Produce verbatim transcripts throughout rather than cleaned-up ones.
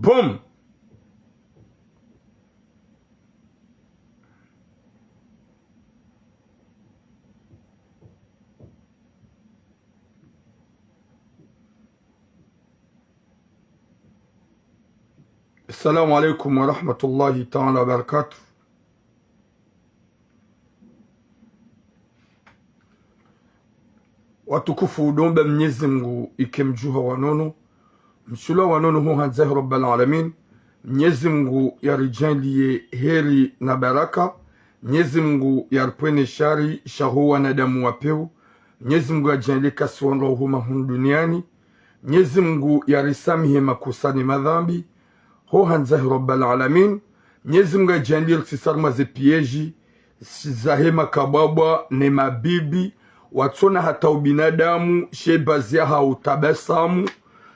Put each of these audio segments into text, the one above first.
Boum. Assalamu alaikum wa rahmatullahi ta'ala wa barakatuh. Watukufu, udomba Mnyezi Mngu ike mdjuha wa nono, mshulwa wa nono ho handza he Rabbal Alamin. Mnyezi Mngu yaridjaanliye heri na baraka. Mnyezi Mngu yaripvwene shari sha ho wanadamu wa pewu. Mnyezi Mngu yadjaanliye kasi wandru wa uhuma hunu duniani. Mnyezi Mngu yarisamihe makosa ne madhambi ho handza he Rabbal Alamin. Mnyezi Mngu yadjaanliye risisarumwa ze piège zahe makabwabwa ne mabibi, watsona hata ubinadamu, she bazi yahawo utabasamu,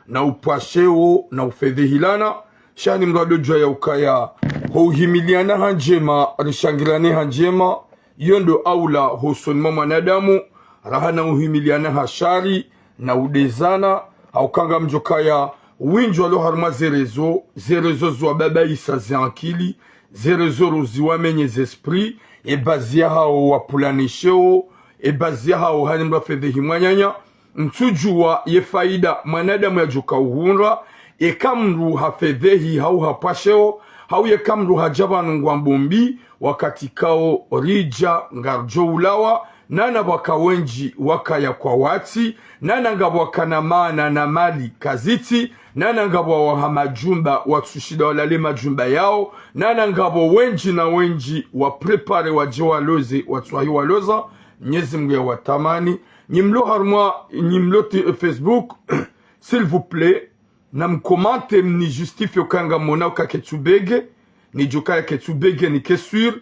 na upvwasheo, na ufedhehilana. Sha ni mrado djuwa ya ukaya, ho uhimiliana ha ndjema, rishangirane ha ndjema, iyo ndo aula hosoni mwa mwanadamu, raha na uhimiliana ha shari, na udezana, hauka ngamdjo kaya, wendji walo harumwa ze réseaux, ze réseaux ziwababaisa ze ankili, ze réseaux ro ziwamenye ze esprit, e bazi yahawo wapvulanisheo, e bazi yahawo hani mrafedhehi mwananya, ntsudjuwa ye faida mwanadamu yadjoka uhundra, eka mndru hafedhehi hau hapvwasheo, hau yeka mndru hadja pvanu ngwambo mbi, wakati kao ridja ngaridjo ulawa, nana pvwaka wendji wakaya kwa watsi, nana ngapvo wakana maana na mali kazitsi, nana ngapvo waha majumba watsushinda walale majumba yawo, nana ngapvo wendji na wendji waprépare wadje waloze, watsuwahi waloza, Mnyezi Mngu yawatamani. Nyi mlo harumwa, nyi mlo ti-, Facebook, s'il vous plaît, na mcommente, mnijustifié ukaya ngamwona uka ketsu bégué, nidjo kaya ketsu bégué nike sûr,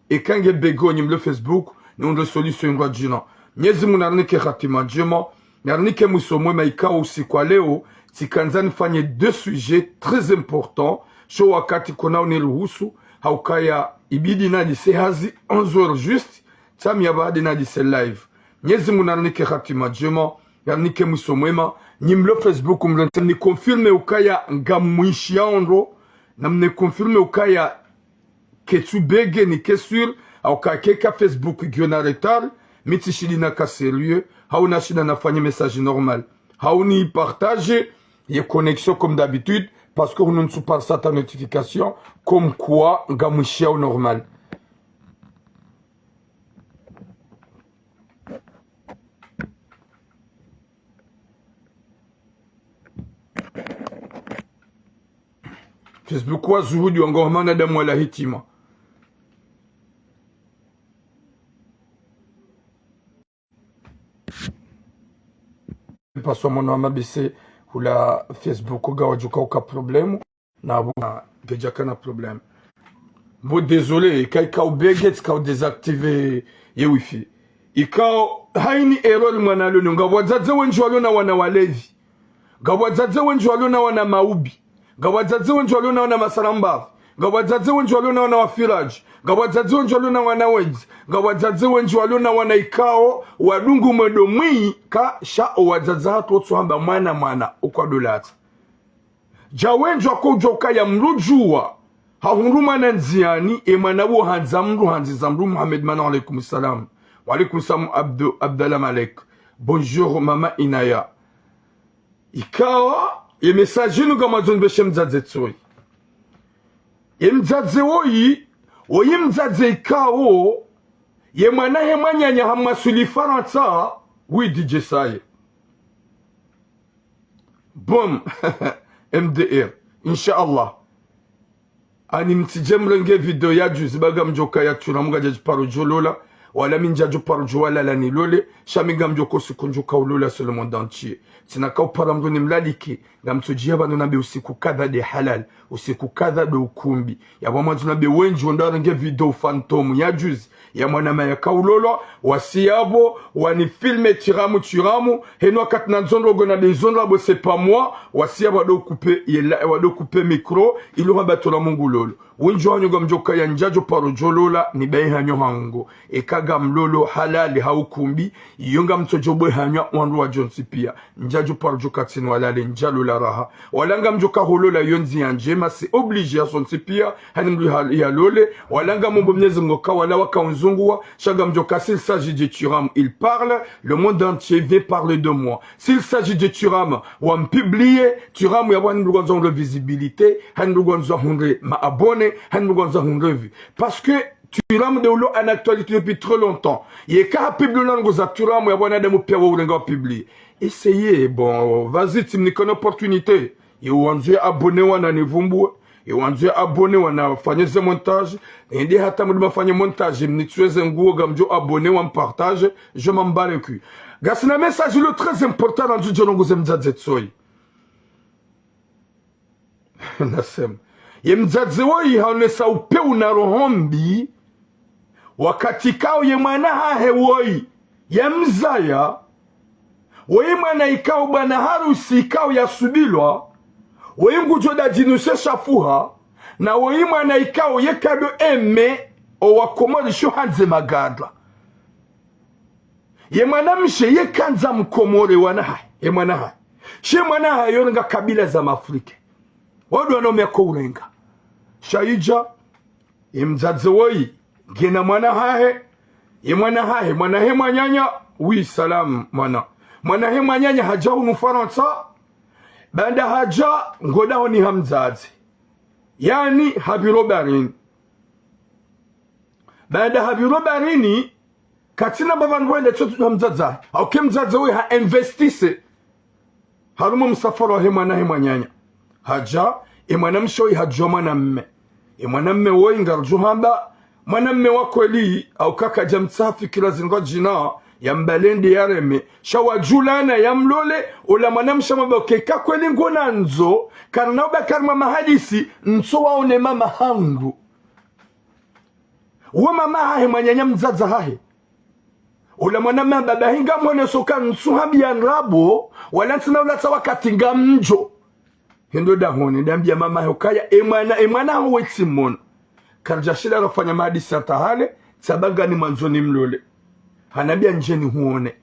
eka nge bégué nyi mlo Facebook, nihundre solution indrwadjina. Mnyezi Mngu narinike hatima ndjema, narinike mwiso mwema. Ikao usiku wa leo, tsikandza nifanye deux sujets très importants, sho wakati kona uniruhusu, haukaya ibidi nadjise hazi onze heures juste, tsami ya baada nadjise live. Mnyezi Mngu narinike hatima ndjema, yarinike mwiso mwema. Nyi mlo Facebook mlo ni confirmé ukaya ngamwishiya ondro, na mni confirmé ukaya ketsu bégué nike sûr, hauka keka Facebook ngiyo na retard, mi tsishindi naka sérieux, hau nashinda nafanye message normal. Hau ni partage ye connexion comme d'habitude, parce que hunu ntsu parisa ta notification, comme quoi ngamwishiya au normal. Facebook wa zuhudi wanga wa mwanadamu wala hitima. Paswa mwana wa mabese hula Facebook ngawadjuka uka problème. Na bu-, na kedjaka na problème. Bon, désolé, ika, ika u bégué, tsika u désactivé ye wifi. Ika hayini erreur mwana lona, ngapvo wadzadze wendji walona wana walevi. Ngapvo wadzadze wendji walona wana maubi. Ngapvo wadzadze wendji walona wana masarambavu. Ngapvo wadzadze wendji walona wana wafiradji. Ngapvo wadzadze wendji walona wana wedzi. Ngapvo wadzadze wendji walona wana ikao wadungu mwendo mwi ka sha o wadzadze hatru otsuhamba mwana mwana ukwadolatsa. Dja wendji wako udjuwa ukaya mndru djuwa hahundru mwana ndziani, e mwana wo handza mndru, handziza mndru. Mohamed Manon, alaikum salam. Wa alaikum salam, Abdou, Abdallah Malek. Bonjour, Mama Inaya. Ikawa, ye message inu ngamwandzo nipveshe mdzadze tsoyi. Ye mdzadze woyi, woyi mdzadze ikao, ye mwana he mwananya hamwaswili Farantsa, wi D J Saye. Boum. M D R. Inch'Allah. Ani mtsidje mrenge video ya juzi ba ngamdjoka ya turamu ngadja djiparo djolola. Wala mi ndjadjo paro djo walala nilole. Sha mi ngamdjoko usiku ndjoka ulola sur le monde entier. Tsina ka upara mndru nimlalike. Ngamtsodjiya pvanu nambe usiku kadha nde halal. Usiku kadha ndo ukumbi. Yapvo mwandzo nambe wendji wendo warenge video fantôme ya juzi. Ya mwana maya kaulolwa, wasi yapvo, wanifilme tiramu tiramu, henu wakati nandzo ndrongo nambe izo ndrabo c'est pas moi, wasi yapvo wado couper, yela, wado couper micro, ilo hamba turamu ngulolo. Wendji wanyu ngamdjoka ya ndjadjo paro djolola, nibaye hanyu hangu. Eka ngamlolo halali ha ukumbi, iyo ngamtsodjo bwe hanywa wandru wadjontsi pia. Ndjadjo paro djo katsini walale, ndjalola raha. Wala ngamdjo kaholola iyo ndziya ndjema, c'est obligé ya sontsi pia, hani mdru ha-, yalole. Wala ngamombo Mnyezi Mngu ka wala wakaunzunguwa, sha ngamdjo ka, s'il s'agit de Thuram, il parle, le monde entier vient parler de moi. S'il s'agit de Thuram, wampublie, Thuram yapvo hani mdru ngwandzo hundre visibilité, hani mdru ngwandzo hundre ma abonnés, hani mdru ngwandzo hundre vues. Parce que Thuram nde ulo en actualité depuis très longtemps. Yeka hapublie ndrongoo za Thuram yapvo wanadamu pia waurenga wapublie. Essayez, bon, vas-y, tsimnika une opportunité. Ye wandzo ya abonné wana nivumbue. Ye wandzo ya abonné wana fanye ze montage. Ende hata mdru mafanye montage, mnitsueze nguo ngamdjo abonné wa mpartage. Je m'en bats les couilles. Ngasina message lo très important randzo djo ndrongoo ze mdzadze tsoyi. Nasema. Ye mdzadze woyi haonesa upvewu na roho mbi. Wakati ikao ye mwana hahe woyi yamzaya, woyi mwana ikao bwana harusi ikao yasubilwa, woyi ngudjo dadjinuse shafuha, na woyi mwana ikao yeka ndo eme owakomori sho handze magadra. Ye mwanamshe yeka handza mkomori wana hahe, ye mwana hahe. She mwana hahe yorenga kabila za mafrike. Wandru wanaume yako urenga. Sha idja, ye mdzadze woyi, ngena mwana hahe, ye mwana hahe, mwana he mwananya, oui, salam, mwana. Mwana he mwananya hadja hunu Farantsa, baanda hadja, ngodahoni ha mdzadze. Yani, hapviro barini. Baanda hapviro barini, katsina mbapvi wandru wende tsotsu ha mdzadze. Hauka mdzadze woyi ha investise harumwa msafara wahe mwana he mwananya. Hadja, ye mwanamshe woyi hadjuwa mwanamme. Ye mwanamme woyi ngarudjo hamba mwanamme wa kweli, hauka kadja mtsaha fikira zindrwadjina, yambalende yareme. Sha wadjulana yamlole, ola mwanamshe hamwambia uka eka kweli ngonandzo, karina ubaki harumwa mahadisi, ntso waone mama hangu. Wo mama hahe mwananya mdzadze hahe. Ola mwanamme hamba bahi ngamwoneso ka ntsu hambia ndrabo, wala ntsina ulatsa wakati ngamdjo. Hendo dahoni, ndambia mama hahe ukaya, ye mwana, ye mwana haho we tsimona. Karidja shinda rafanya mahadisi hata hale, tsamba ngani mwandzo nimlole. Hanambia ndjeni huone.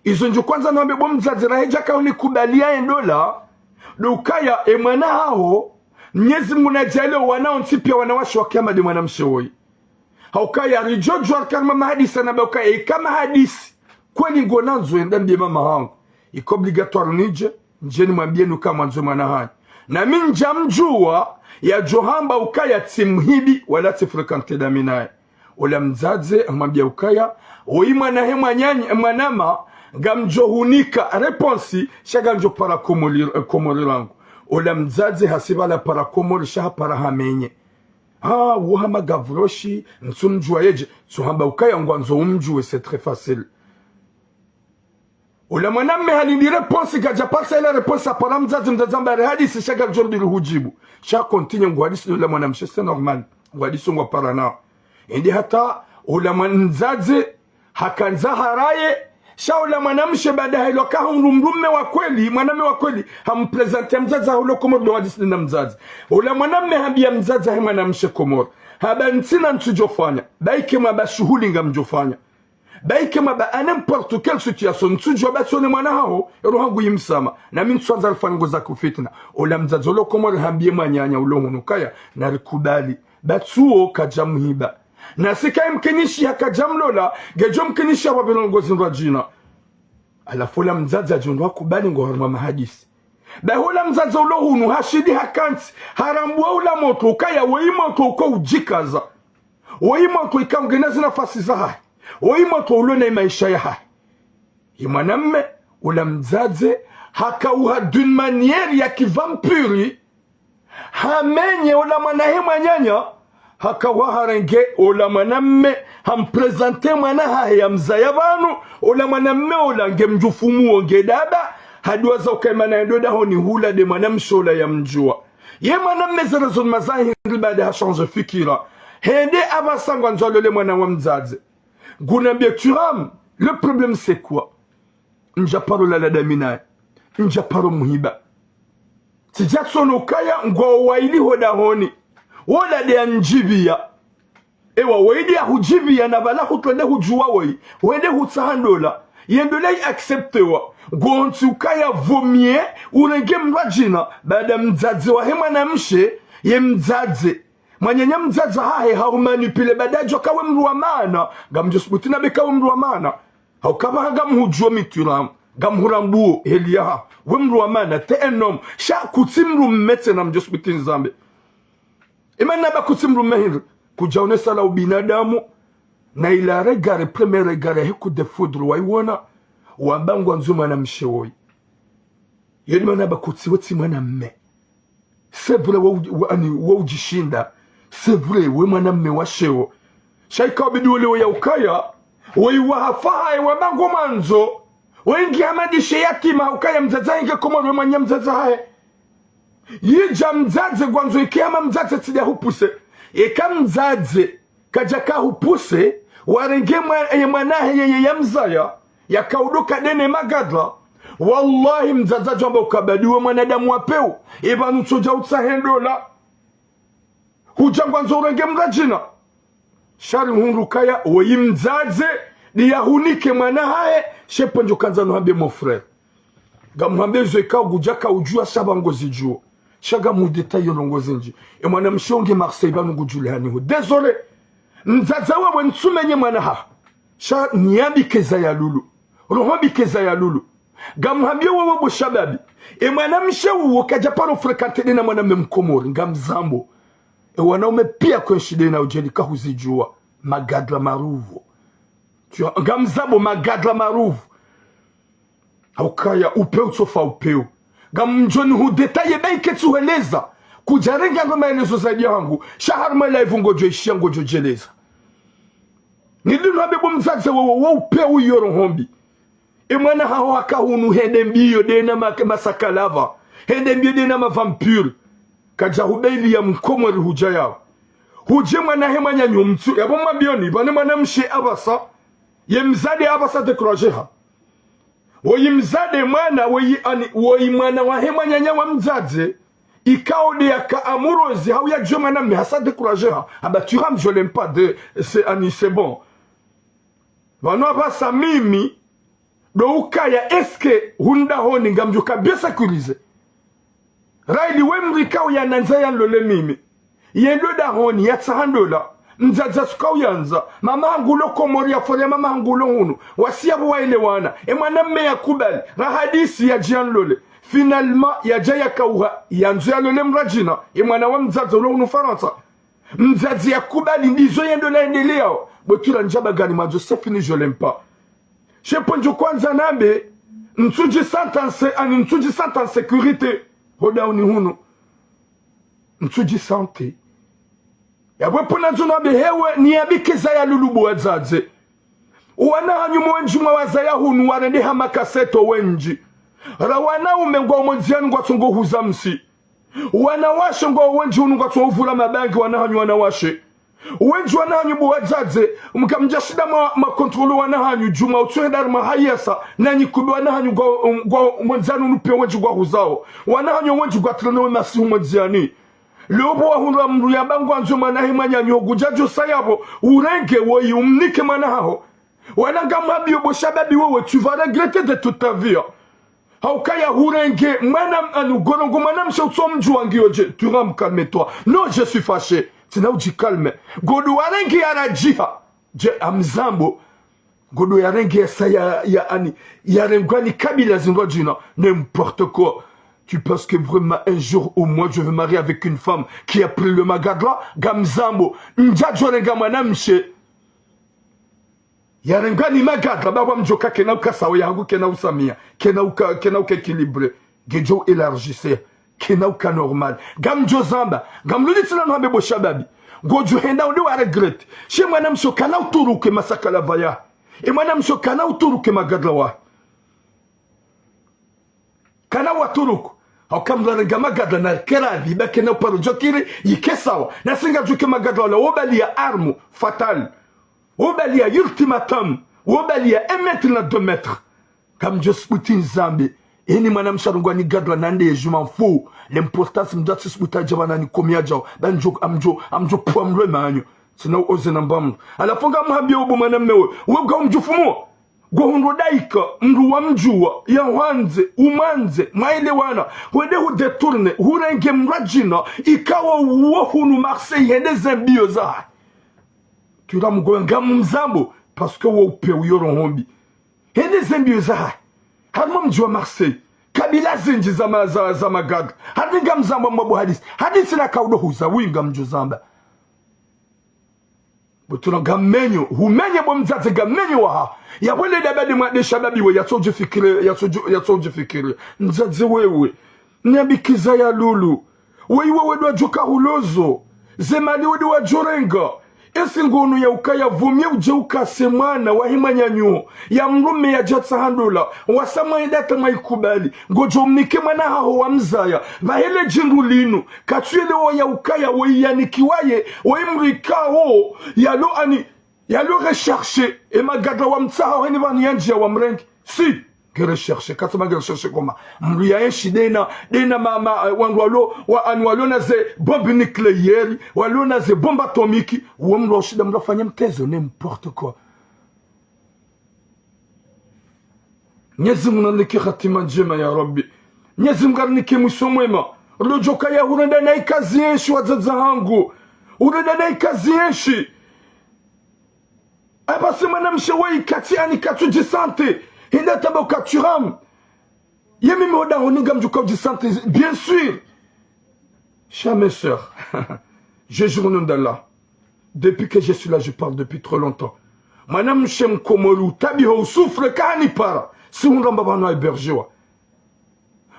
Izo ndjo kwandza nambe bo mdzadze rahe djaka unikubaliya ye ndola, ndo ukaya ye mwana haho, Mnyezi Mngu nadjaaliye wana wontsi piya wanawashe wa kiyama nde mwanamshe woyi. Haukaya ridjo djuwa rikana mahadisi na ba ukaya eka mahadisi kweli ngonandzo yende yambie mama hangu, iko obligatoire nidje, ndjeni mwambie nuka mwandzo mwana hanyu. Na mi ndjamdjuwa yadjo hamba ukaya tsimhibi wala tsifréquenté dami naye. Ola mdzadze hamwambia ukaya, woyi mwana he mwananya, mwanama, ngamdjo hunika réponse, sha ngamdjo para Komori, eh, Komori langu. Ola mdzadze hasiba la para Komori, sha hapara hamenye. Ah, wo hama Gavroche, ntsumdjuwa yedje, tsuhamba ukaya ngwandzo umdjuwe, c'est très facile. Ola mwanamme halindi réponse, kadja parisa ila réponse hapara mdzadze, mdzadze hamba rihadisi, sha kadjorudi rihudjibu. Sha continue nguhadisi ola mwanamshe, c'est normal. Nguhadisi ngwapara nao. Ende hata ola mwana mdzadze hakandza haraye, sha ola mwanamshe baada hailwa kahundru mdrume wa kweli, mwanamme wa kweli, hamprésenté mdzadze haulo Komori ndo hadisi na mdzadze. Ola mwanamme hambia mdzadze he mwanamshe Komori, hamba ntsina ntsudjofanya, ba ike mwamba shuhuli ngamdjofanya. Ba ike mwamba à n'importe quelle situation, ntsudjuwa ba tsione mwana haho, eroho hangu yimsama, na mi ntsuandza rifanye ngozi za kifitna. Ola mdzadze ulo Komori hambie mwananya ulo hunu ukaya, narikubali. Ba tsuwo kadjamhiba. Na sika yimkinishiha kadjamlola, ngedjo mkinishiha wapvira ngozi ndrwadjina. Halafu ola mdzadze hadjondro hakubali ngo harumwa mahadisi. Ba ola mdzadze ulo hunu hashindi hakantsi, harambua ola motro ukaya woyi motro uko udjikaza. Woyi motro ika ungena zinafasi zahahe. Woyi motro ulo na maesha yahahe. Ye mwanamme, ola mdzadze, hakauha d'une manière ya kivampire, hamenye ola mwana he mwananya, hakauha harenge ola mwanamme, hamprésenté mwana hahe yamzaya pvanu, ola mwanamme ola nge mdjufumu wo nge daba, haduwaza ukaya mana yendo dahoni hula nde mwanamshe ola yamdjuwa. Ye mwanamme ze raisonnement za hindri baada hachangé fikira. Hende hapvasa ngwandzo alole mwana wa mdzadze. Ngunambie Thuram, le problème c'est quoi ? Ndjaparo lala dami naye. Ndjaparo mhiba. Tsidjatsono ukaya ngwao waili ho dahoni. Wola nde yandjibiya. Ewa, woyi nde yahudjiviya na pvala hutrende hudjuwa woyi. Wende hutsaha ndola. Ye ndola yi acceptewa. Ngontsi ukaya vaut mieux urenge mdru wa djina, baada mdzadze wahe mwanamshe, ye mdzadze. Mwananya mdzadze hahe hahumanipuler baada djuwa ka we mdru wa maana. Ngamdjo subuti nambe ka we mdru wa maana. Hauka pvaha ngamhudjuwo mi turamu. Ngamhurambuwo, heli yaha. We mdru wa maana, t'es un homme. Sha kutsi mdru mme tsena, ngamdjo subuti nizambe. Imana ba kutsi mdru mme hindri. Kudjaonesa la ubinadamu. Na ila regard, premier regard, yahe coup de foudre, wayiwona. Wamba ngwandzo mwanamshe woyi. Yeni mana ba kutsi we tsi mwana mme. C'est vrai, wa u-, wa, ani, wa udjishinda. C'est vrai, we mwana mme wa sheo. Sha yika wabidi wole woyi ukaya. Woyi wahafa hahe wamba ngomwandzo. Woyi nge hama ndishe yatima ukaya mdzadze wahe nge Komori we mwananya mdzadze hahe. Yidja mdzadze ngwandzo yike hama mdzadze tsi nde yahupuse. Yeka mdzadze kadjaka hupuse, warenge mwa-, ye mwana hahe yeye yamzaya, yaka udo kadene magadra. Wallahi, mdzadze djwamba ukabadi we mwanadamu wa peu, ipvanu tsodja utsahe ndola. Hudja ngwandzo urenge mdru wa djina. Sha rihundru kaya, woyi mdzadze, nde yahunike mwana hahe, she pvondjo kandza nuhambe mon frère. Ngamhambe zo yika ngudjaka udjuwa sha pvanu ngozidjuwo. Sha ngamhudétailler ndrongo zindji. E mwanamshe wo nge Marseille pvanu ngudjulihaniho. Désolé. Mdzadze wewe ntsumenye mwana haho. Sha niya mbi keza ya lulu. Roho mbi keza ya lulu. Ngamhambiyo wewe bo shababi. E mwanamshe uwo kadja paro fréquenter dena mwanamme mkomori. Ngamzambo. E wanaume piya kwenshi dena udjeli kahuzidjuwa. Magadra maruvu. Tu vois, ngamzambo magadra maruvu. Haukaya upeu tsofa upeu. Ngamdjo nihudétailler ba yike tsuheleza. Kudjarenga ndo maelezo zaidi yahangu. Sha harumwa live ngodjo ishiya ngodjo djeleza. Nidi nuhambe bo mdzadze wewe, wo upeu iyo roho mbi. E mwana haho haka hunu hende mbiyo dena ma-, masakalava. Hende mbiyo dena mavampire. Kadja hubeli ya mkomori hudja yawo. Hudje mwana he mwananyo mtsu. Yapvo mwambiyoni, pvane mwanamshe apvasa. Ye mdzadze apvasa décourager ha. Woyi mdzadze mwana, woyi ani, woyi mwana wahe mwananya wa mdzadze, ikao nde yaka amoureuse, hau yadjuwe mwanamme hasa décourager ha. Amba tu rames, je l'aime pas de, c'est, ani, c'est bon. Pvanu apvasa mimi, ndo ukaya est-ce que hunu dahoni ngamdjo ka bien sécurisé. Raili we mdru ikao yanandza yanlole mimi. Yendo dahoni, yatsaha ndola. Mdzadze suka uyandza. Mama hangu ulo Komori ya fore ya mama hangu ulo hunu. Wasi yapvo waelewana. E mwanamme yakubali. Rahadisi yadje yanlole. Finalement, yadja yakauha. Yandzo yalole mdru wa djina. E mwana wa mdzadze ulo hunu Farantsa. Mdzadze yakubali ndizo yendo la endeleyao. Bo tura ndjaba gani mwandzo, c'est fini, je l'aime pas. She pvondjo kandza nambe, ntsudji sentir en sé-, ani ntsudji sentir en sécurité. Ho dahoni hunu. Ntsudji sentir. Yapvo pvo nandzo nambe hewe, niya mbi keza ya lulu bo wadzadze. Wana hanyu mwendji mwawazaya hunu warendeha makaseto wendji. Ra wanaume ngwao mondziani ngwatsongo huza msi. Wanawashe ngwao wendji hunu ngwatsongo vura mabangi wana hanyu wanawashe. Wendji wana hanyu bo wadzadze, mkamdjashinda ma, ma contrôler wana hanyu, djuma utsuhenda harumwa hayasa, nanyi kumbe wana hanyu ngwao, ngwao mondziani hunu piya wendji ngwao huzao. Wana hanyu wendji ngwatrende we masihu mondziani. Leo pvo wahundra mdru yamba ngwandzo mwana he mwananyo ngudjadjo saya pvo, urenge woyi umnike mwana haho. Wala ngamwambiyo bo shababi wewe, tu vas regretter de toute ta vie. Haukaya hurenge, mwana, ani, ngorongo mwanamshe utsomdjuwa ngiyo dje, tu rames, calme-toi. Non, je suis fâché. Tsina udji calme. Ngodo warenge yaradjiha. Dje, ngamzambo. Ngodo yarenge yasa ya, ya ani, yarengwa ni kabila zindru wa djina. N'importe quoi. Tu penses que vraiment un jour ou moi je vais marier avec une femme qui a pris le magadra? Ngamzambo. Ndjadjo renga mwanamshe yarengwa ni magadra, ba pvwa mdjoka kena uka sawa yahangu, kena usamia, kena uka, kena uka équilibré. Ngedjo élargisseur, kena uka normal. Ngamdjo zamba, ngamluli tsina nuhambe bo shababi. Ngodjo henda unde wa regretter. She mwanamshe kana uturuke masakalava ya. E mwanamshe kana uturuke magadra wa. Kana waturuku. Hauka mdru yarenga magadra na kera riba kena uparo djokiri, yike sawa. Na singa djuke magadra wala wobaliya arme fatale. Wobaliya ultimatum. Wobaliya un mètre na deux mètres. Ngamdjo subuti nizambe. Eni mwanamshe harengwa ni gadra nande, je m'en fous. L'importance mdru atsi subuti adja pvanu ni komiya djao. Ba ndjo, ngamdjo, ngamdjo pvwa mlwe manyo. Tsina uoze namba mndru. Halafu ngamhambiyao bo mwanamme we, we uka umdjufumua. Ngo hundro daika, mndru wamdjuwa, ya hwandze, umwandze, mwaelewana. Wende hu détourner, hurenge mndru adjina, ikao uwo hunu Marseille, hende ze mbiyo zahahe. Tula mgowe ngamumzambo, parce que wo upe uyo roho mbi. Hende ze mbiyo zahahe. Harumwa mdji wa Marseille. Kabila zindji za ma-, za, za magadra. Hadi ngamzamba mwa bo hadisi. Hadisi na kaudo huza, wi ngamdjo zamba. Bo tula ngamenyo, humenye bo mdzadze ngamenyo waha. Ya wele dabadi mwa desha babi we, yatsodjifikiri, yatsodji-, yatsodjifikiri. Mdzadze wewe. Nyabikiza ya lulu. Weyi wewe dwadjoka hulozo. Ze mali wede wadjorenga. Esi ngono ya ukaya vumye udje ukase mwana wahe mwananyaho. Ya mrume yadja tsaha ndola. Wasa mwaenda ta mwaikubali. Ngodjo mnike mwana haho wamzaya. Pvahele djindru linu. Katsuyelewa ya ukaya weyi yanikiwaye. Weyi mndru ikao. Yalo ani. Yalo recherche, e magadra wamtsaha heni pvanu yandjiya wamrenge. Si, nge recherche, katsamba nge recherche koma. Mndru yaenshi dena, dena ma, ma, eh, wandru walo, wa, ani walo na ze bombe nucléaire, walo na ze bombe atomique, uwo mndru washida mndru afanye mtezo, n'importe quoi. Mnyezi Mungu nanike hatima ndjema ya Rabbi. Mnyezi Mungu arinike mwiso mwema. Rilo djoka ya hurenda na ikazi yenshi wadzadze hangu. Hurenda na ikazi yenshi. Apvasa mwanamshe weyi kati ani katsudjisentir. Hinda tamba ukatsuram. Ye mimi hoda honi ngamdjuka udjisentir. Bien sûr. Chère ma sœur, je jure au nom d'Allah. Depuis que je suis là, je parle depuis trop longtemps. Mwanamshe mkomori utabiho usouffre kani para. Si hundra mba pvanu hébergewa.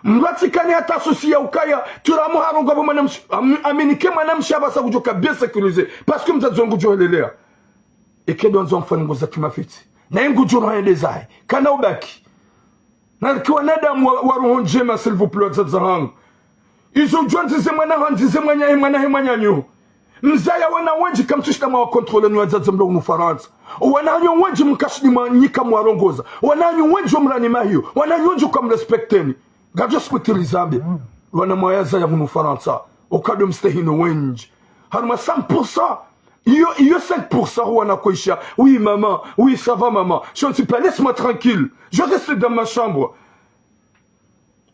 Mndru atsikani hata souci ya ukaya, turamu harongoa bo mwanamshe, am-, aminike mwanamshe apvasa kudjoka bien sécurisé. Parce que mdzadze wangu djohelelea. Eke ndo andzo mfanye ngoza kimafitsi. Na ingu djoro hende zahe. Kana ubaki. Na riki wanadamu wa, wa roho ndjema, s'il vous plaît, wadzadze hangu. Izo udjo andzize mwana handzize mwanyahe, mwana he mwananyaho. Mzaya wana wendji kamtsushida mwa contrôler nyi wadzadze mlo hunu Farantsa. Wana hanyu wendji mkashidi mwa nyika mwarongoza. Wana hanyu wendji omrani mahiyo. Wana hanyu wendji ukamrespecteni. Ngadjo sipitiri zambe. Wana mwayazaya hunu Farantsa. Okado mstehino wendji. Harumwa cent pour cent. Iyo, iyo cinq pour cent wana kwisha. Oui, maman. Oui, ça va, maman. Je ne suis pas, laisse-moi tranquille. Je reste dans ma chambre.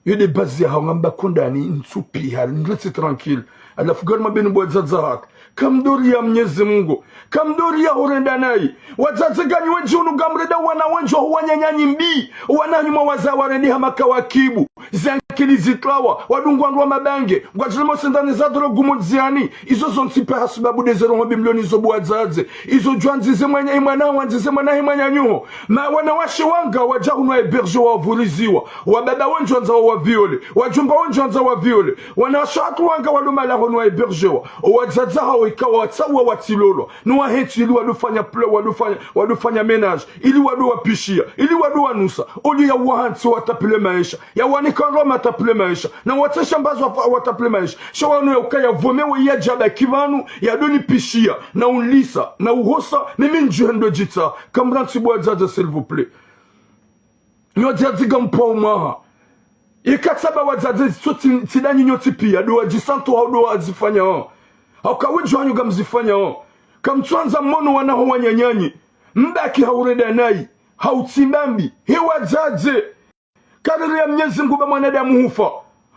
Yo de base ya hawo ngamba kondani, ntsupi hali, ndretse tranquille. Halafu gari mabeni bo wadzadze haka. Kamdori ya Mnyezi Mungu. Kamdori ya hurenda nayi. Wadzadze ganyi wendji hunu ngamrenda wana wendji wa huwanyanyanyi mbi. Wana nyuma waza warendi hama kawakibu. Zankili zitrawa. Wadungwa ndrwa mabange. Ngwadjilimo sendani za drogu mo ndziani. Izo zontsi pe hasibabu de ze roho mbi mlo nizo bo wadzadze. Izo djo andzize mwana, mwana wandzize mwana he mwananyaho. Ma wanawashe wanga wadja hunu wa hébergewa wavuriziwa. Wababa wendji wandza wa viole. Wadjomba wendji wandza wa viole. Wanawashe hatru wanga walo mala hunu wa hébergewa. Owadzadze hawo ikawa watsawa watsilolwa. No wahentsi ili wadofanya pla-, wadofanya, wadofanya ménage. Ili wado wapishia. Ili wado wanusa. Oli ya wahantsi watapile maesha. Ya wanika ndrwa matapile maesha. Na watsesha mbazo wa-, watapile maesha. Sha wanu ya ukaya vome we ya djaba kipvanu, ya doni pishia. Na unlisa. Na uhosa. Mimi ndjuhendo djitsa. Kamrantsi bo wadzadze, s'il vous plaît. Nyo wadzadze ngampvao mwaha. Ika tsaba wadzadze tso tsi-, tsidanyi nyo tsipiya. Do wadjisanto hau do wazifanya ho. Hau kawidjo hanyu ngamzifanya ho. Kamtsuandza mono wana ho wanyanyanyi. Mbaki haurenda nayi. Hautsimba mbi. He wadzadze. Kadiri ya Mnyezi Mungu ba mwanadamu hufa.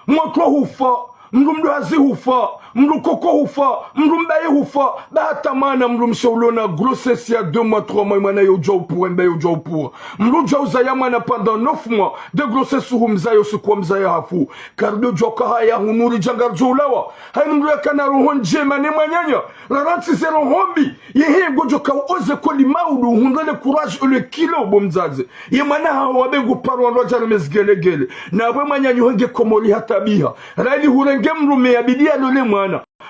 Motro hufa. Mndru mdru hazi hufa. Mndru koko hufa. Mndru mbaye hufa. Ba hata mwana mndru mshe ulona grossesse ya deux mois, trois mois, mwana yo djwa upura, mbaye yo djwa upura. Mndru djwa uzaya mwana pendant neuf mois de grossesse humzaya usiku wa mzaya hafu. Karido djwa kahaya hunu ridja ngaridjo ulawa. Hayini mndru yakana roho ndjema ne mwananya. Rarantsi ze roho mbi. Yehe ngodjo ka uoze koli maudu, hundre le courage et le kilo bo mdzadze. Ye mwana haho wabe ngu parwa ndrwa djana mezi gelegele. Na we mwananyaho nge Komori hata biha. Rayili hurenge mrume yabidi yalole mwana.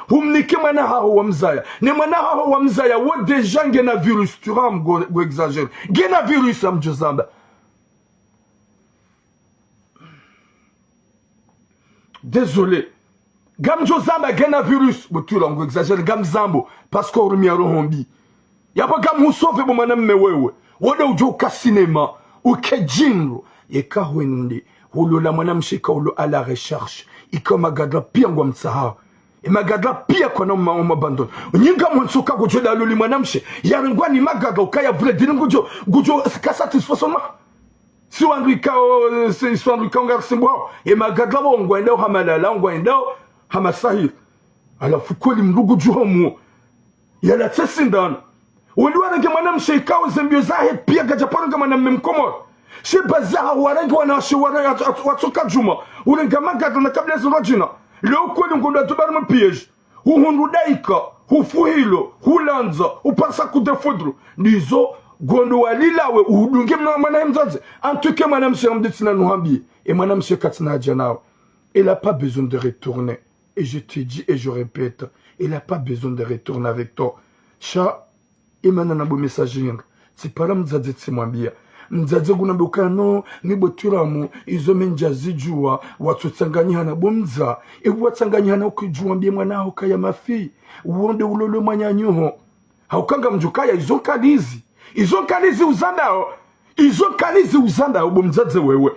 Humnike mwana haho wamzaya. Ne mwana haho wamzaya, wo déjà ngena virus, tu vois, mgo, mgo exagéré. Ngena virus, amdjo zamba. Désolé. Ngamdjo zamba ngena virus. Bo tula ngu exagéré, ngamzambo. Parce que urumia roho mbi. Yapvo ngamhusauve bo mwanamme wewe. Wode udjo uka cinéma. Uke djindru. Yeka hwende. Hulola mwanamshe ika ulo à la recherche. Ika magadra piya ngwamtsaha. Emagadra pia kwana uma, uma bandon. Nyinga mwansoka kudjo daluli mwanamshe. Yarengwa ni magadra ukaya vrai dini ngudjo, ngudjo ka satisfaction ma. Si wandru ikao, si, si wandru ikao ngari simbwao. Emagadra wo ngwendao hamalala, ngwendao hamasahiri. Halafu kweli mndru ngudjo hamu. Yala tse sindano. Wandru warenge mwanamshe ikao ze mbio zahe pia kadja paro nga mwanamme mkomori. She bazaha warenge wanawashe ware-, at-, at-, watsoka djuma. Urenga magadra na kabla zirojina. Leo kweli ngondo atubaru mpiège. Uhundru daika, hufuhilo, hulandza, upasa coup de foudre. Ndizo, ngondo walilawe, uhudunge mna-, mwana he mdzadze. En tout cas, mwanamshe ngamditsi na nuhambie. E mwanamshe katsina haja nawe. Elle a pas besoin de retourner. Et je te dis et je répète, elle a pas besoin de retourner avec toi. Sha, imana na bo message yinu. Tsipara mdzadze tsimwambia. Mdzadze ngunambe ukaya no, mi bo Turamu, izo mi ndjazidjua, watsotsanganyihana bo mdza. Ebu watsanganyihana ukidjua mbie mwana haho kaya mafi. Uonde ulolwe mwananyaho. Hauka ngamdjo kaya izo nkalizi. Izo nkalizi uzandao. Izo nkalizi uzandao bo mdzadze wewe.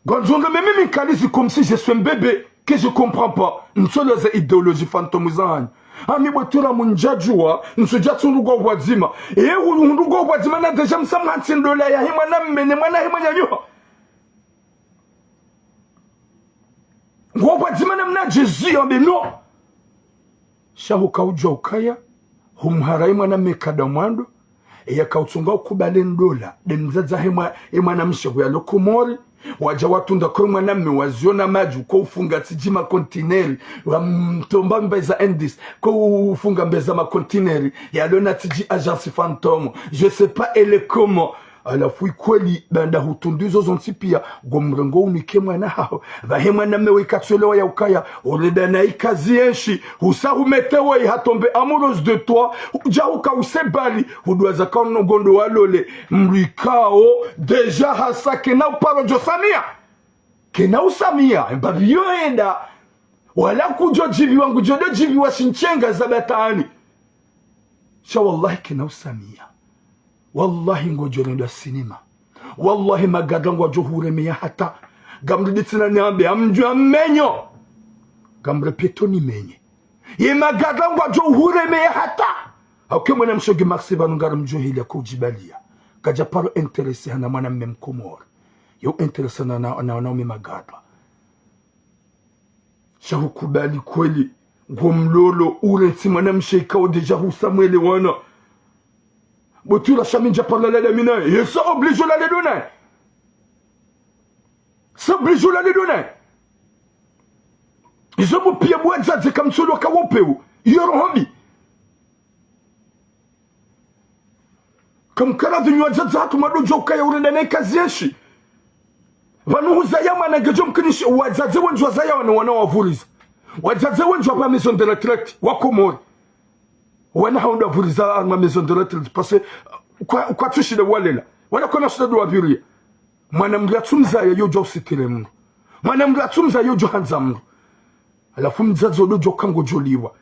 Ngwandzo ndo mimi mi nkalizi comme si je suis un bébé, que je comprends pas. Ntsolo ze idéologie fantôme zanyu. Ami bo Turamu ndjadjua, ntsudja tsu ndrugwa wadzima. E, hu-, ndrugwa wadzima na déjà msamu hantsi ndola yahe mwanamme ne mwana he mwananyaho. Ngwa wadzima na mna Jésus, ambe no. Sha huka udjua ukaya, humharai mwanamme kada mwando, eya kautsunga ukubali ndola, de mdzadze he mwa-, e mwanamshe huyalo Komori, wadja watunda ko mwanamme waziona madji, ko ufunga tsidji makontineri, wamtomba mbeza indice, ko ufunga mbeza makontineri, yalo na tsidji agence fantôme, je sais pas elle est comment, Halafu ikweli, baanda hutundu izo zontsi pia, ngomrengo unike mwana haho. Pvahe mwanamme we ikatsuelewa ya ukaya, oreda na ikazi yenshi, husa humete we ihatombe amoureuse de toi, hudja huka usebali, hudwaza ka uno ngondo walole, mdru ikao, déjà hasa kena uparo djo samia. Kena usamia, mbapvi yo enda, wala kudjo djibiwa, ngudjo do djibiwa shintsenga za batani. Sha wallahi kena usamia. Wallahi ngodjo nenda sinema. Wallahi magadra ngwadjo huremeya hata. Ngamrudi tsena niambe, amdjua menyo. Ngamrepetoni menye. Ye magadra ngwadjo huremeya hata. Hauke mwanamshe nge Marseille pvanu ngarimdjo hila kudjibalia. Kadja paro intéressé hana mwanamme mkomori. Yo intéressé na, na, na, na ume magadra. Sha hukubali kweli, ngomlolo, urentsi mwanamshe ikao déjà husa mwelewana. Bo Tura sha mi ndja paro lala dami naye. Ye ça oblige ulale do naye. Ça oblige ulale do naye. Izo bo pia bo wadzadze kamtsolo ka wopeu. Iyo roho mbi. Kamkara pvi nyi wadzadze hatru mwadodjo ukaya urenda na ikazi yenshi. Pvanu huzaya mwana ngedjo mkinishi, wadzadze wendji wazaya wana, wana wavuriza. Wadzadze wendji wapva maison de retraite, wa Komori. Wana haundra vuriza arma maison de retraite, parce que kwa, kwatsu shinda walela. Wana kwana shinda do wapviria. Mwana mdru yatsumzaya yodjo usitiri mdru. Mwana mdru yatsumzaya yodjo handza mdru. Halafu mdzadze ododjo ka ngodjo liwa.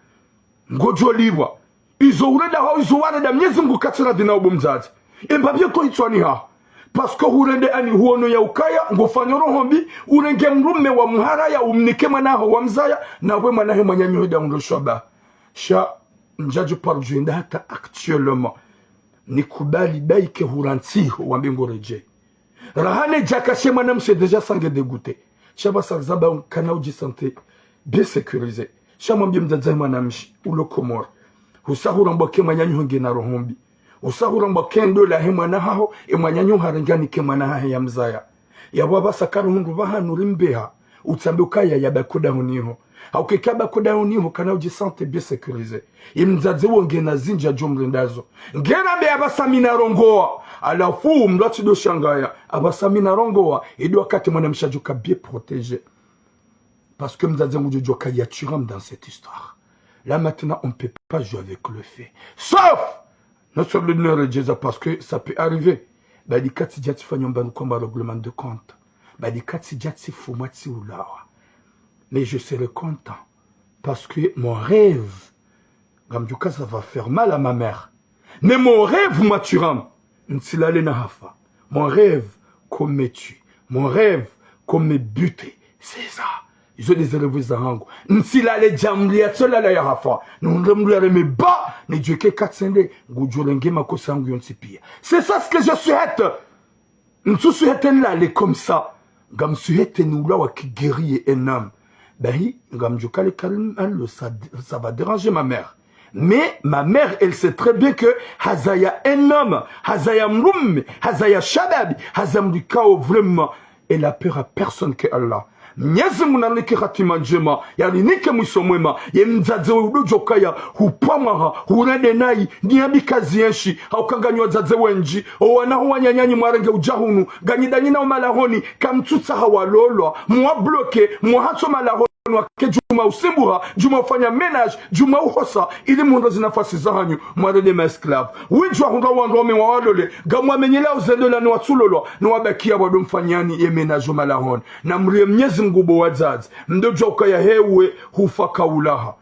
Ngodjo liwa. Izo urenda hao, izo warenda, Mnyezi Mngu katsi radhi nao bo mdzadze. Embapvi ko itswani haho. Parce que hurende ani huono ya ukaya, ngofanyo roho mbi, urenge mdrume wa mharaya, umnike mwana haho wa mzaya, na we mwana he mwananyaho eda undro shwaba. Sha, ndjadjo paro djo enda hata actuellement. Nikubali baike hurantsiho, wambe ngoredjei. Raha ne djaka she mwanamshe déjà sange dégoûté. Sha pvasa zamba kana udji sentir bien sécurisé. Sha mwambie mdzadze mwanamshe, ulo Komori. Husa hurambwa ke mwananyaho ngena roho mbi. Husa hurambwa ke ndola he mwana haho, e mwananyaho harenge anike mwana hahe ya mzaya. Yapvo pvasa kari hundru pvahanu rimbeha. Utsambe ukaya yabaki dahoni ho. Hauka eka yabaki dahoni ho kana udji sentir bien sécurisé. Ye mdzadze wo ngena zindji yadjo mrendazo. Ngena mbe apvasa mi narongoa. Halafu mdru atsi do shangaya. Apvasa mi narongoa. Ndo wakati mwanamshe adjo ka bien protégé. Parce que mdzadze ngudjo djo ka ya Thuram dans cette histoire. Là maintenant, on peut pas jouer avec le feu. Sauf Notre Seigneur Jésus, parce que ça peut arriver. Badi katsi djatsi fanya mbanu kwamba règlement de compte. Badi katsi djatsi fumwa tsi ulawa. Mais je serai content. Parce que mon rêve, ngamdjuka ça va faire mal à ma mère. Mais mon rêve, Mathuram, ntsilale na hafa. Mon rêve, qu'on me tue. Mon rêve, qu'on me bute. C'est ça. Izo nde ze rêve zahangu. Ntsilale djamri yatsolala yahafa. Nihundre mndru yareme ba, nidjuwe ke katsende, ngudjo renge makosa yangu yontsi piya. C'est ça ce que je souhaite. Ntsu souhaite nilale comme ça. Ngam souhaite niulawe ki guerrier un homme. Bahi, ngamdjo kale Karim Anlo, ça, ça va déranger ma mère. Mais ma mère, elle sait très bien que hazaya un homme, hazaya mdrume, hazaya shababi, hazaya mdru ikao vraiment, elle a peur à personne que Allah. Mnyezi Mungu narinike hatima ndjema, yarinike mwiso mwema. Ye mdzadze we udodjo kaya, hupvamwaha, hurende nayi, nyi hambi kazi yenshi, hauka nganyi wadzadze wendji, owana ho wananya nyi mwarenge udja hunu, nganyi ndanyi nao malahoni, kamtsutsaha walolwa, mwabloke, mwahatso malahoni. Wake djuma usimbuha, djuma ufanya ménage, djuma uhosa, ili muhundre zinafasi zahanyu, mwarende ma esclaves. Widjuwa hundra wandru wame wawalole, ngamwamenyela uzendo la ni watsulolwa, ni wabakiya wado mfanyani ye ménage omalahoni. Namriye Mnyezi Mungu bo wadzadze, mdodjuwa ukaya hewe, hufa kaulaha.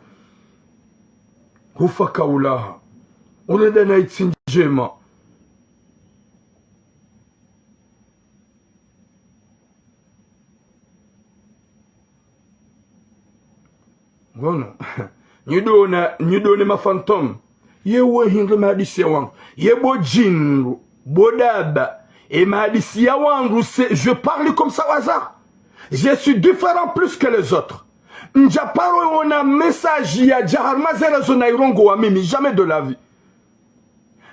Hufa kaulaha. Urenda na itsi ndjema. Ngono. Nyi dona, nyi done ma fantômes. Ye we hindri mahadisi ya wangu. Ye bo djindru, bo daba. E mahadisi ya wangu, c'est, je parle comme ça au hasard. Je suis différent plus que les autres. Ndjaparo yona message yadja harumwa ze réseaux na irongowa mimi, jamais de la vie.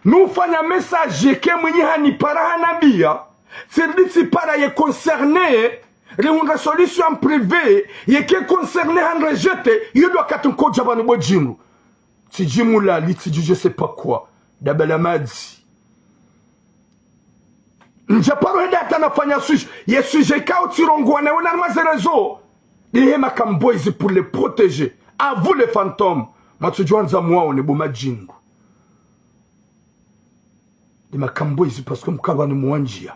Nufanya message ke mwinyi hanipara hanambiya, tsiridi tsipara ye concerné, rihundra solution en privé, ye ke concerné hanrejeté, yo ndo wakati nkodja pvanu bo djindru. Tsidji mulali, tsidji je sais pas quoi. Daba la madzi. Ndjaparo heda hata nafanya sujet, ye sujet ikao tsirongowa nayo harumwa ze réseaux. Nde he Makam Boys pour les protéger. À vous les fantômes. Mwatsudjuwa ndza mwaone bo madjindru. Nde Makam Boys, parce que mkaba ni mwandjiya.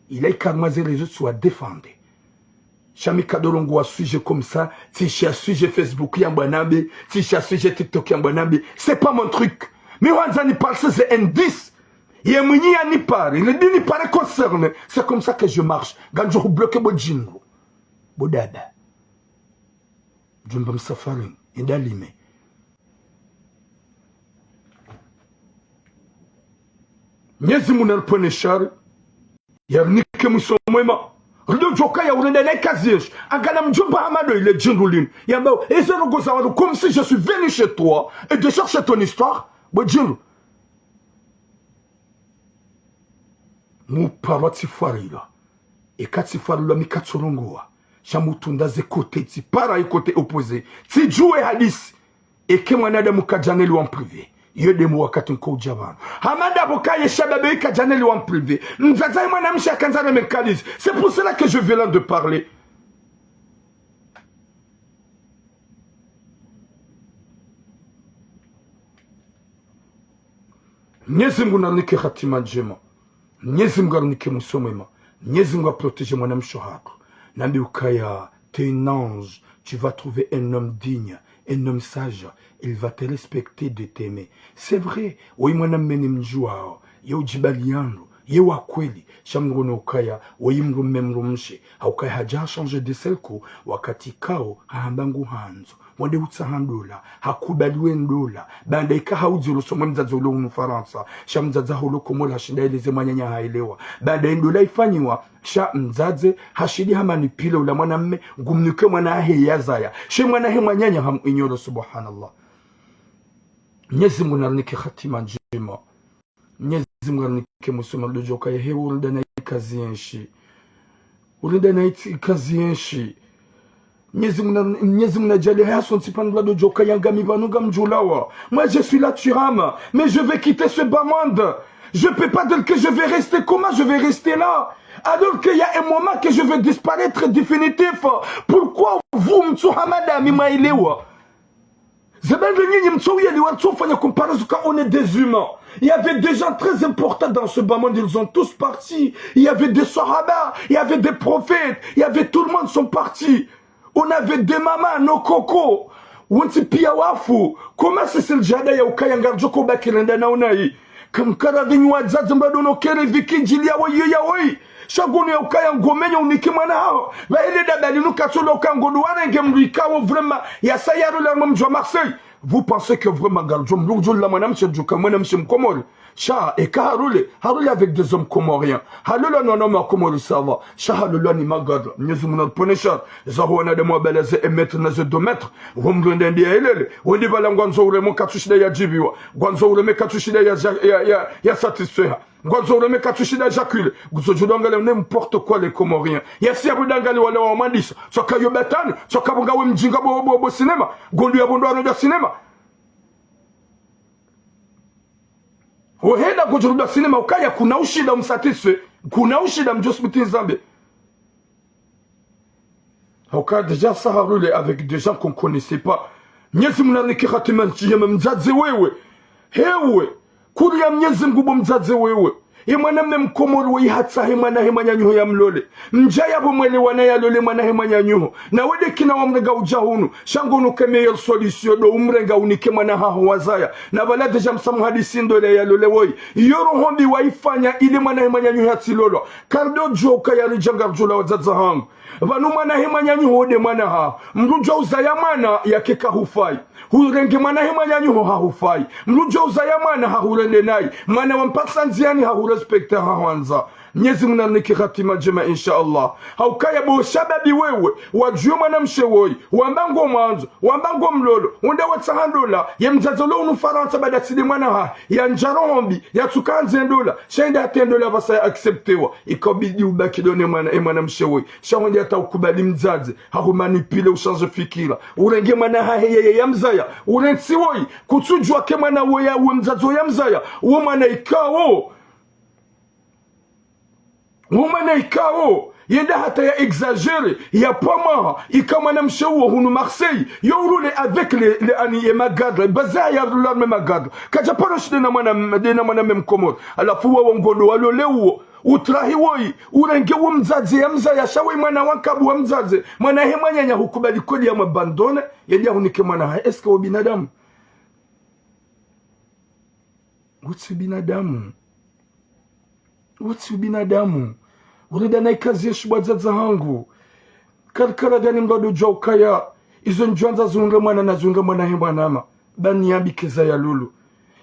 Ila ika harumwa ze réseaux tsi wa défendre. Sha mi kadorongowa sujet comme ça, tsishiya sujet Facebook ya mbwana mbe, tsishiya sujet TikTok ya mbwana mbe. C'est pas mon truc. Mi hwandza ni parse ze indice. Ye mwinyi yanipare, ridi nipare concerné. C'est comme ça que je marche. Ngamdjo hubloke bo djindru. Bo daba. Djumba msafari, enda lime. Mnyezi Mungu naripvwene shari, yarinike mwiso mwema. Ridodjo kaya urenda na ikazi yenshi. Angala mdjomba Hamado ile djindru linu. Yamba, eze rogo za wandru, comme si je suis venu chez toi et de chercher ton histoire. Bo djindru. Muparwa tsifarilwa. Eka tsifarilwa mi katsorongowa. Sha mutunda ze côté, tsipara i côté opposé. Tsidjuwe hadisi. Eke mwanadamu kadjaneli wa en privé. Yo nde mo wakati nkoudja pvanu. Hamada pvo kaye shababi kadjaneli wa en privé. Mdzadze mwanamshe akandza ne menkalizi. C'est pour cela que je viens là de parler. Mnyezi Mungu narinike hatima ndjema. Mnyezi Mungu arinike mwiso mwema. Mnyezi Mungu a protéger mwanamshe hatru. Nambi ukaya, t'es un ange, tu vas trouver un homme digne, un homme sage, il va te respecter de t'aimer. C'est vrai, woyi mwanamme ni mdjuwao, ye udjibali yandru, ye wa kweli, sha mngono ukaya, woyi mdrumme mdrumshe, ha ukaya hadja ha changer de seul coup, wakati kao, hahamba nguhandzo. Wande utsaha ndola, hakubali we ndola, baanda ika haudzi ulo somwe mdzadze ulo unu Farantsa, sha mdzadze holo Komori hashinda eleze mwananya haelewa. Baanda ye ndola ifanyiwa, sha mdzadze hashidi ha manipuler ula mwanamme, ngumnike mwana hahe yazaya. She mwana hahe mwananya hamu ignorer, subhanallah. Mnyezi Mungu narinike hatima ndjema. Mnyezi Mungu arinike mwiso mwema. Ridodjo kaya he urenda na ikazi yenshi. Urenda na itsi ikazi yenshi. Mnyezi Mungu na, Mnyezi Mungu nadjaliye haya sontsi pvanu ridodjo kaya ngami pvanu ngamdjulawa. Moi, je suis là, tu rames. Mais je vais quitter ce bas monde. Je peux pas dire que je vais rester. Comment je vais rester là ? Alors qu'il y a un moment que je vais disparaître définitif. Pourquoi vous, Mtsu Hamada, mi mwaelewa ? Zebende nyinyi mtsouyeli watsofanya comparaison quand on est des humains. Il y avait des gens très importants dans ce bas monde, ils ont tous partis. Il y avait des sahaba, il y avait des prophètes, il y avait tout le monde sont partis. On avait des mamans, nos cocos. Wontsi piya wafu. Comment c'est celle jada ya ukaya ngardjo ko baki renda na unayi ? Kamkara dhinyi wadzadze mbadono kere vikijili ya woyi ya woyi. Sha ngunu ya ukaya ngomenyo unike mwana haho. Pvahele dabali nukatsola uka ngodo warenge mrikawo vraiment ya sayaro la mdji wa Marseille. Vous pensez que vraiment ngarudjo mrudjo la mwanamshe djuka mwanamshe mkomori? Sha, eka harule, harule avec des hommes comoriens. Halolwa no wanaume wa Komori, ça va. Sha halolwa ni magadra. Mnyezi Mungu naruponesha. Zaho wanadamu wa bala ze un mètre na ze deux mètres. Wo mrende ndiya elele. Wendi pvala ngwandzo ureme katsu shinda ya djibiwa. Ngwandzo ureme katsu shinda ya, ya, ya, ya satisfaire. Ngwandzo ureme katsu shinda éjaculer. Nguzo djudangale n'importe quoi les Comoriens. Yasi ya budangale wala wa mandisa. Tsoka yo batani. Tsoka bunga we mdjinga bo, bo, bo cinéma. Ngolu ya bondo ano ya cinéma. Ohenda kudjuruda cinéma ukaya kuna ushinda umsatisfait, kuna ushinda mdjosibiti Nzambi. Hauka déjà ça a roulé avec des gens qu'on connaissait pas. Mnyezi Mungu narinike hatima ndjema mdzadze wewe. Hewe, kuri ya Mnyezi Mungu bo mdzadze wewe. Ye mwanamme mkomori we ihatsahe mwana he mwananyaho ya mlole. Mdja ya bo mwelewana ya lole mwana he mwananyaho. Na wede kina wa mrenga udja hunu. Sha ngunu ke meilleure solution ndo umrenga unike mwana haho wazaya. Na pvala déjà msamu hadisi ndola ya lole woyi. Iyo roho mbi waifanya ile mwana he mwananyaho ya tsilolwa. Kardo djo ukaya ridja ngaridjo la wadzadze hangu. Pvanu mwana he mwananyaho nde mwana haho. Mdru djo uzaya mwana yake kahufai. Hurenge mwana he mwananyaho hahufai. Mdru djo uzaya mwana hahurende nayi. Mwana wa mpatsa ndziani hahurespecte hahwandza. Mnyezi Mungu narinike hatima ndjema, insha Allah. Haukaya bo shababi wewe, wadjuwe mwanamshe woyi, wamba ngo mwandzo, wamba ngo mlolo, wenda watsaha ndola, ye mdzadze lo unu Farantsa bada tsi nde mwana hahe, ya ndja roho mbi, ya tsuka andze ndola, sha inde hata ndola pvasa ya acceptewa, ikabidi ubaki ndo ne mwana, e mwanamshe woyi, sha wende hata ukubali mdzadze, hahu manipuler, uchange fikira, urenge mwana hahe yeye ya mzaya, urentsi woyi, kutsudjuwa ke mwana woyi, we mdzadze woyi ya mzaya, wo mwana ikao. Wo mwana ikao, yenda hata ya exagérer, ya pvamaha, ika mwanamshe uwo hunu Marseille, yo urule avec les, les, ani, ye magadra, baza ya rula me magadra. Kadja paro shide na mwana, de na mwanamme mkomori. Halafu wo ngodo wa lole uwo, utrahi woyi, urenge wo mdzadze ya mzaya, sha woyi mwana wa nkabu wa mdzadze, mwana he mwananya hukubali kweli ya mwabandone, yende ya hunike mwana hahe, est-ce que wo binadamu? Wotsi ubinadamu. Wotsi ubinadamu. Urida na ikazi ya shibwa dzadze hangu. Karikara gani mdru ndo djuwa ukaya. Izo ndjwandza zundre mwana na zundre mwana he mwanama. Bani ya bikeza ya lulu.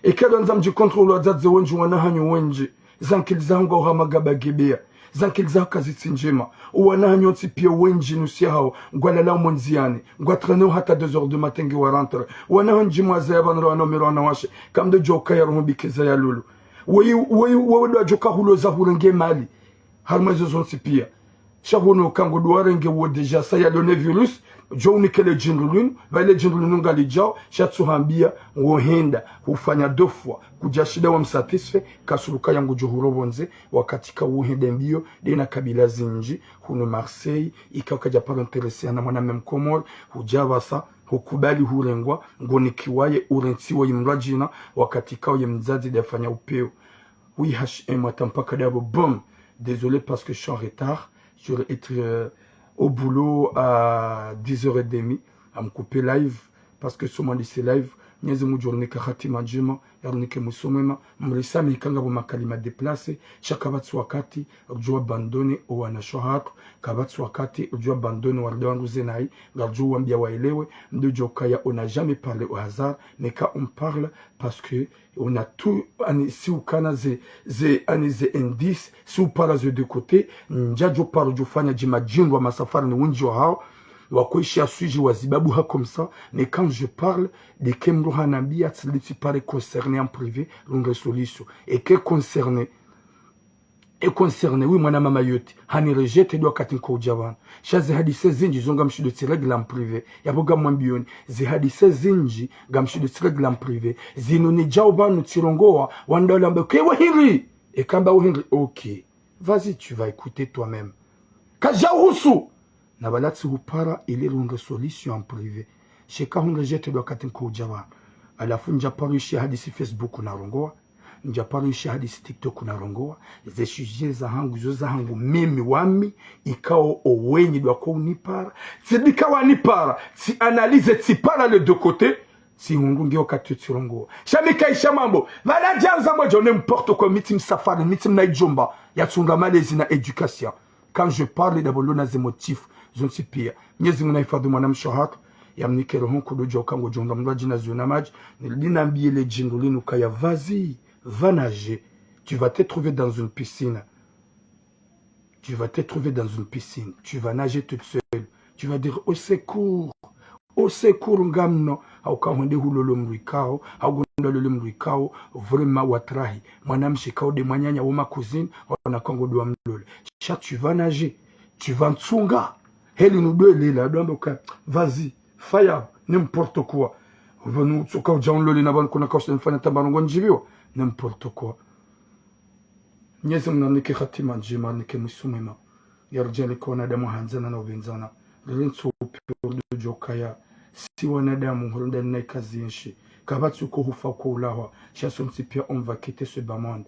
Eka ndo andza mdji contrôle wadzadze wendji wana hanyu wendji. Zankili zaho ngwao hama gaba gebeya. Zankili zaho kazitsi ndjema. Uwana hanyu wontsi piya wendji nusu ya hawo. Ngwalala umo ndziani. Ngwa traîner hata deux heures du matin nge wa rentrer. Wana handji mwaza ya pvanu ro wana umero wana washe. Kamdo djuwa ukaya roho bikeza ya lulu. Weyi, weyi, wewe ndo adjoka hulo za hurenge mali. Harumwa izo zontsi piya. Sha huno kango ndo warenge wo déjà ça y a le virus. Djo unike le djindru linu. Pvayi le djindru linu ngalidjao. Sha tsuhambiya. Wo henda. Hufanya deux fois. Kudja shida wa msatisfait. Kasuruka yangu djo huro pvondze. Wakati ka wo hende mbiyo. Ndena kabila zindji. Hunu Marseille. Ika ukadja paro intéressé na mwanamme mkomori. Hudja pvasa. Hukubali hurengwa, ngonikiwaye, urentsiwa ye mdru adjina, wakati kao ye mdzadze nde afanya upeo. Oui, H M, hata mpaka dabo, boum. Désolé parce que je suis en retard. Je vais être, euh, au boulot à dix heures et demie. Amkupe live, parce que somo ndise live. Mnyezi Mungu djorinika hatima ndjema. Yarinike mwiso mwema, mrisamihi eka ngapvo makalima déplacé, sha kapvatsi wakati, ridjo abandonner owanashe wahatru, kapvatsi wakati, ridjo abandonner warida wandru ze nayi, ngaridjo wambiya waelewe, mdo djo ukaya on n'a jamais parlé au hasard, mais quand on parle, parce que on a tout, ani, si ukana ze, ze, ani ze indices, si upara ze deux côtés, ndjadjo paro djo fanya djima djindru wa masafari ni wendji wa hawo, wakoishi ya sujet wa zibabu ha comme ça, mais quand je parle, de ke mdru hanambiya, tsi li tsi pare concerné en privé, rundre solution. Eke concerné, e concerné, oui, mwana mama yote, hani rejeté ndo wakati nko udja pvanu. Sha ze hadisi zindji zo ngamshindo tsi régler en privé. Yapvo ngamwambiyoni, ze hadisi zindji ngamshindo tsi régler en privé. Zinu nidjao pvanu tsirongowa, wandru wala wambe, ke wa hindri? Eka mba wa hindri, ok. Vas-y, tu vas écouter toi-même. Kadja uhusu. Na pvala tsi hupara ili rundre solution en privé. Sha eka hundre rejeté ndo wakati nko udja pvanu. Halafu ndja paro ishi hadisi Facebook narongowa. Ndja paro ishi hadisi TikTok narongowa. Ze sujet zahangu, zo zahangu mimi wami. Ikao owenyi ndo wako unipara. Tsi ndika wanipara. Tsi analyser, tsi para les deux côtés. Tsihundru ngiyo wakati tsirongoa. Sha mi kaisha mambo. Pvala djanza mwadjo n'importe quoi, mi tsi msafari, mi tsi mna idjomba. Yatsunga malezi na éducation. Quand je parle d'abord, lona ze motifs zontsi pia. Mnyezi Mungu nahifadhwi mwanamshe hatru, yamnike roho nkuu, ndo djo uka ngodjo undra mndru adjina ziona madji, ni linambiye le djindru linu kaya: vas-y, va nager. Tu vas te trouver dans une piscine. Tu vas te trouver dans une piscine. Tu vas nager toute seule. Tu vas dire: au secours, au secours, ngamno. Hauka hwende hulolo mdru ikao, hau ngondwa lolo mdru ikao, vraiment watrahi. Mwanamshe kao nde mwananya wo ma cousine, wana kango dwa mlole. Sha tu vas nager. Tu vas ntsunga. Heli nudwelela, ndo amba uka: vas-y, faya, n'importe quoi. Pvanu tsoka udja unlole na pvanu kuna kausa mfanya tambarongo ndjiviwa. N'importe quoi. Mnyezi Mungu nanike hatima ndjema, nanike mwiso mwema. Ya ridjaalie ka wanadamu handzana na upvendzana. Rili ntsu pia ndo djo kaya, si wanadamu, hurenda nina ikazi yenshi. Kapvatsi uko hufa uko ulahwa. Sha sontsi pia on va quitter ce bas monde.